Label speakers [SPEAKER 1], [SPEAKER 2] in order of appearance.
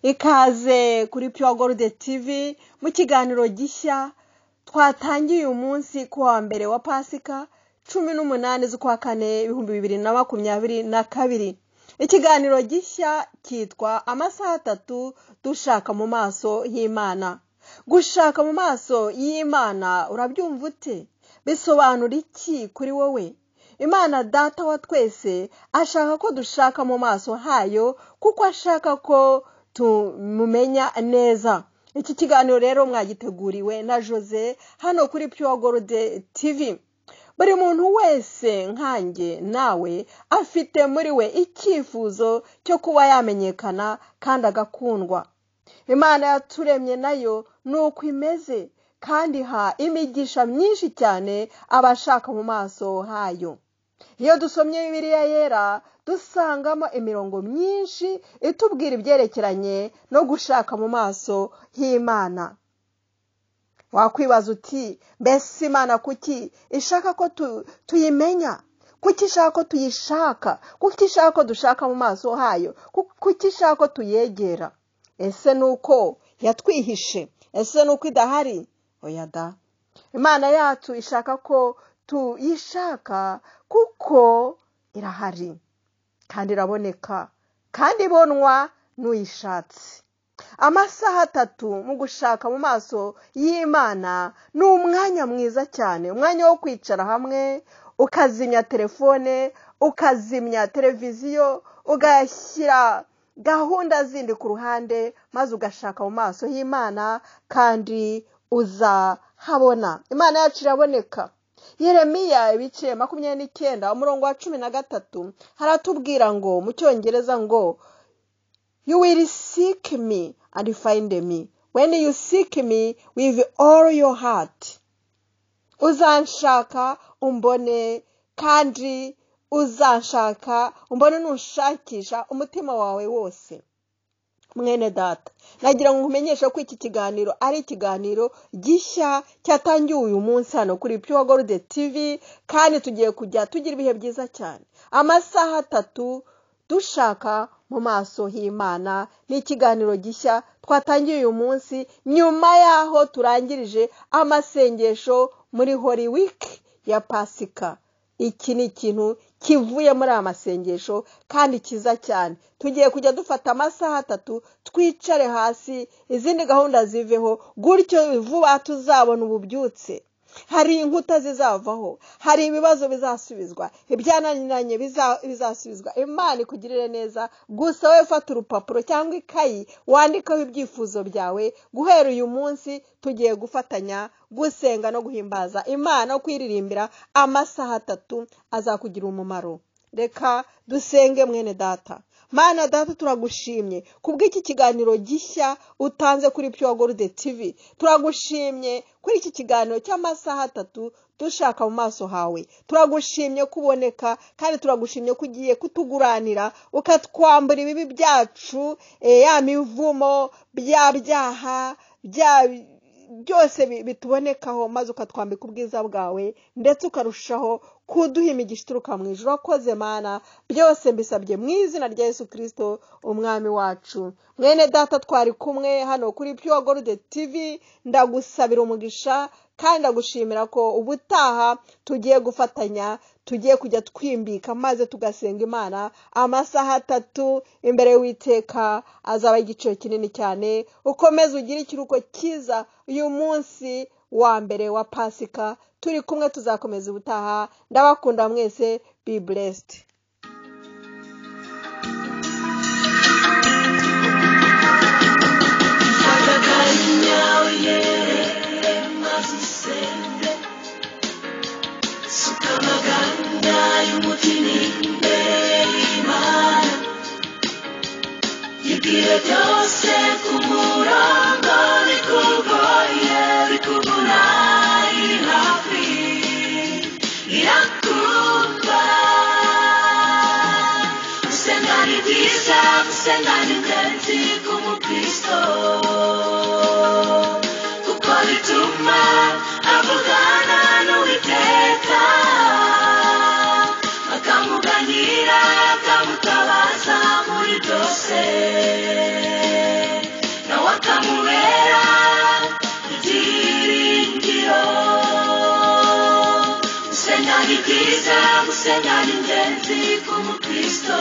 [SPEAKER 1] Ikaze kuri Pure Gold TV mu kiganiro gishya twatangiye uyu munsi ku wa mbere wa Pasika 18 z'ukwa kane 2022. Ikiganiro gishya cyitwa amasaha atatu dushaka mu maso y'Imana. Gushaka mu maso y'Imana urabyumva ute? Bisobanura iki kuri wowe? Imana Data wa twese ashaka ko dushaka mu maso hayo kuko ashaka ko tumumenya neza. Iki kiganiro rero mwagiteguriwe na Jose hano kuri Pure Gold TV. Buri muntu wese nkanjye nawe afite muri we icyifuzo cyo kuba yamenyekana kandi agakundwa. Imana yaturemye nayo ni uko imeze kandi iha imigisha myinshi cyane abashaka mu maso hayo. Iyo dusomye Bibiliya yera dusangamo imirongo myinshi itubwira ibyerekeranye no gushaka mu maso h'Imana. Wakwibaza uti mbese Imana kuki ishaka ko tuyimenya? Kuki ishaka ko tuyishaka? Kuki ishaka ko dushaka mu maso hayo? Kuki ishaka ko tuyegera? Ese ni uko yatwihishe? Ese ni uko idahari? Oya da. Imana yacu ishaka ko tuyishaka kuko irahari kandi iraboneka kandi ibonwa n'uyishatse. Amasaha atatu mu gushaka mu maso y'Imana ni umwanya mwiza cyane, umwanya wo kwicara hamwe ukazimya telefone, ukazimya televiziyo, ugashyira gahunda zindi ku ruhande maze ugashaka mu maso y'Imana kandi uzahabona. Imana yacu iraboneka. Yeremiya ibice 29 umurongo wa 13 haratubwira ngo mu Cyongereza ngo You will seek me and find me when you seek me with all your heart. Uzanshaka umbone kandi uzanshaka umbone nunshakisha umutima wawe wose. Mwene data, nagira ngo nkumenyeshe ko iki kiganiro ari ikiganiro gishya cyatangiwe uyu munsi hano kuri Pure Gold TV kandi tugiye kujya tugira ibihe byiza cyane. Amasaha atatu dushaka mu maso h'Imana ni ikiganiro gishya twatangiye uyu munsi nyuma yaho turangirije amasengesho muri Holy Week ya Pasika. Iki ni ikintu kivuye muri aya masengesho kandi cyiza cyane. Tugiye kujya dufata amasaha atatu twicare hasi izindi gahunda ziveho, gutyo vuba tuzabona ububyutse. Hari inkuta zizavaho, hari ibibazo bizasubizwa, ibyananiranye bizasubizwa. Imana ikugirire neza. Gusa wowe fata urupapuro cyangwa ikayi wandikeho ibyifuzo byawe. Guhera uyu munsi tugiye gufatanya gusenga no guhimbaza Imana no kwiririmbira amasaha atatu azakugira umumaro. Reka dusenge mwene data. Mana data, turagushimye kubw'iki kiganiro gishya utanze kuri Pure Gold TV. Turagushimye kuri iki kiganiro cy'amasaha atatu dushaka mu maso hawe. Turagushimye kuboneka kandi turagushimye ko ugiye kutuguranira ukatwambura ibibi byacu, ya mivumo, bya byaha, bya byose bitubonekaho, maze ukatwambika ubwiza bwawe ndetse ukarushaho kuduha imigisha ituruka mu ijuru. Wakoze Mana, byose mbisabye mu izina rya Yesu Kristo umwami wacu. Mwene data, twari kumwe hano kuri Pure Gold TV. Ndagusabira umugisha kandi ndagushimira ko ubutaha tugiye gufatanya, tugiye kujya twimbika maze tugasenga Imana amasaha atatu imbere y'Uwiteka. Azaba igiciro kinini cyane. Ukomeze ugire ikiruhuko cyiza uyu munsi wa mbere wa Pasika. Turi kumwe, tuzakomeza ubutaha. Ndabakunda mwese. Be blessed.
[SPEAKER 2] Ibwire byose ku murongo bikugoye bikubura iri hafi irakumva. Gusenga ni byiza, gusenga ni ingenzi ku mukristo kuko bituma avugana n'Uwiteka akamuganyira akamutabaza muri byose. Ni byiza, gusenga ni ingenzi ku mukristo.